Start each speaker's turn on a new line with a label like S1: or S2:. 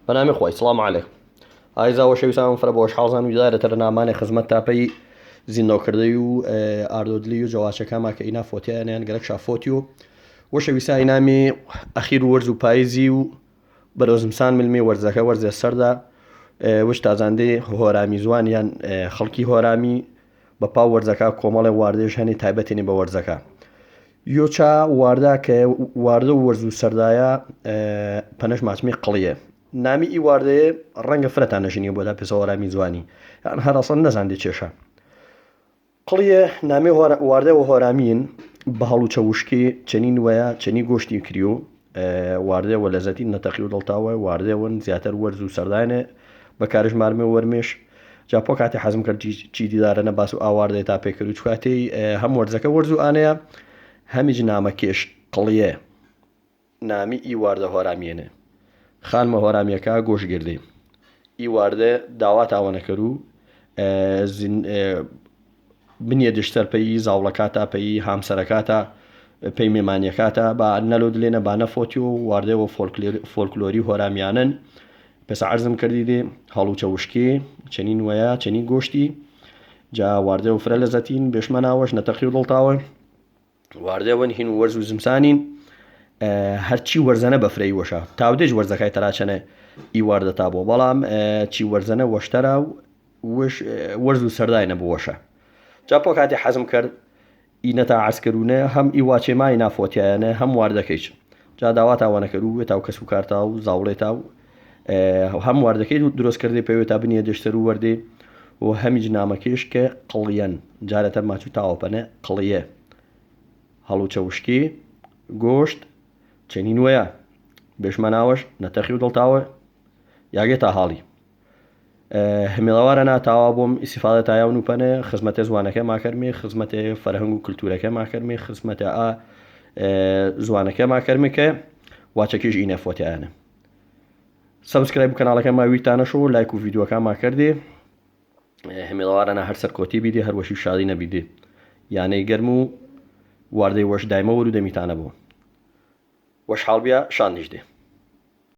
S1: بەنامی خوای سڵام علیکم ئایزا وەشەویسان فرە بۆش حاڵزان و دارە تەرە نامانێ خزمەت تاپەی زیندەوکردەی و ئاردۆدلی و جەواچەکاما کە ئینا فۆتیانیان گەلەک شا فۆتی و وەشەویسا ئینامی ئەخیر وەرز و پایزی و بەرەو زمسان ملمی وەرزەکە وەرزێ سەردا وش تازاندەی هۆرامی زوان یان خەڵکی هۆرامی بە پاو وەرزەکە کۆمەڵێ واردێژ هەنی تایبەتینی بە وەرزەکە یۆچا واردا کە واردە و وەرز و سەردایە پەنەش ماچمی قڵیە نامی ئی واردەیە ڕەنگە فرەتان نەژینی بۆ دا پێسەوەرامی جوانی یان هەر ئەسڵەن نەزاندی چێشە قڵیە نامی واردە و هۆرامین بە هەڵوچە وشکی چەنی نوەیە چەنی گۆشتی کریو واردێ وە لەزەتی نەتەقی و دڵتاوە واردێون زیاتر وەرز و سەردانێ بە کارش مارمێ وەرمێش جا پۆ کاتی حەزم کرد چی دیدارەنە باس و ئاواردێ تا پێکرد و چکاتی هەم وەرزەکە وەرز و ئانەیە هەمیج نامەکێش قڵیە نامی ئی واردە هۆرامیەنێ خانمە هۆرامیەکە گۆش گردێ ئی واردە داوا تاوەنەکەرو بنیە دشتەر پەیی زاوڵەکاتا پەیی هامسەرەکاتا پەی مێمانیەکاتا با نەلۆ دلێنە با نەفۆتی و واردێ وە فۆلکلۆری هۆرامیانن پێسا عەرزم کردی دێ هەڵوچە وشکێ چەنین وەیا چەنی گۆشتی جا واردێ و فرە لەزەتین بێشمەناوەش نەتەقی و دڵتاوە واردێون هین وەرز و زمسانین هەرچی وەرزەنە بەفرەی وەشە تاودێژ وەرزەکای تەراچەنە ئی واردە تا بۆ بەڵام چی وەرزەنە وەشتەرا و وش وەرز و سەردای نەبوو وەشە جا پۆ کاتی حەزم کرد ئی نەتا عەسکەرونە هەم ئی واچێمای نافۆتیایانە هەم واردەکەیچ جا داوا تاوانەکەرو وێتا و کەس و کارتا و زاوڵێتا و هەم واردەکەی درۆست کردێ پێوێ تا بنیە دێشتەر و وەردێ و هەمیج نامەکێش کە قڵیەن جارەتە ماچوو تاوەپەنە قڵیە هەڵوچە وشکی گۆشت چنین وەیە بێشمەناوەش نەتەخی و دڵتاوە یاگێ تا هاڵی همێڵەوارە ناتاوا بۆم ئیسیفادە تایاون و پەنێ خزمەتێ زوانەکە ماکەرمێ خزمەتێ فەرهەنگ و کللتورەکە ماکەرمێ خزمەتە ئا زوانەکە ماکەرمێ کە واچەکیش ئینە فۆتیانە سبسکرایب کەناڵەکە ما ویتانەش و لایک و ڤیدیۆکە ماکردێ همێڵەوارەە هەر سەرکۆتی بیدێ هەروەشی شادی نەبیدێ یانەی گەرم و واردەی وەش دایمە وەرو دەمیتانە بوو وەشحاڵ بیا شان نیشدێ.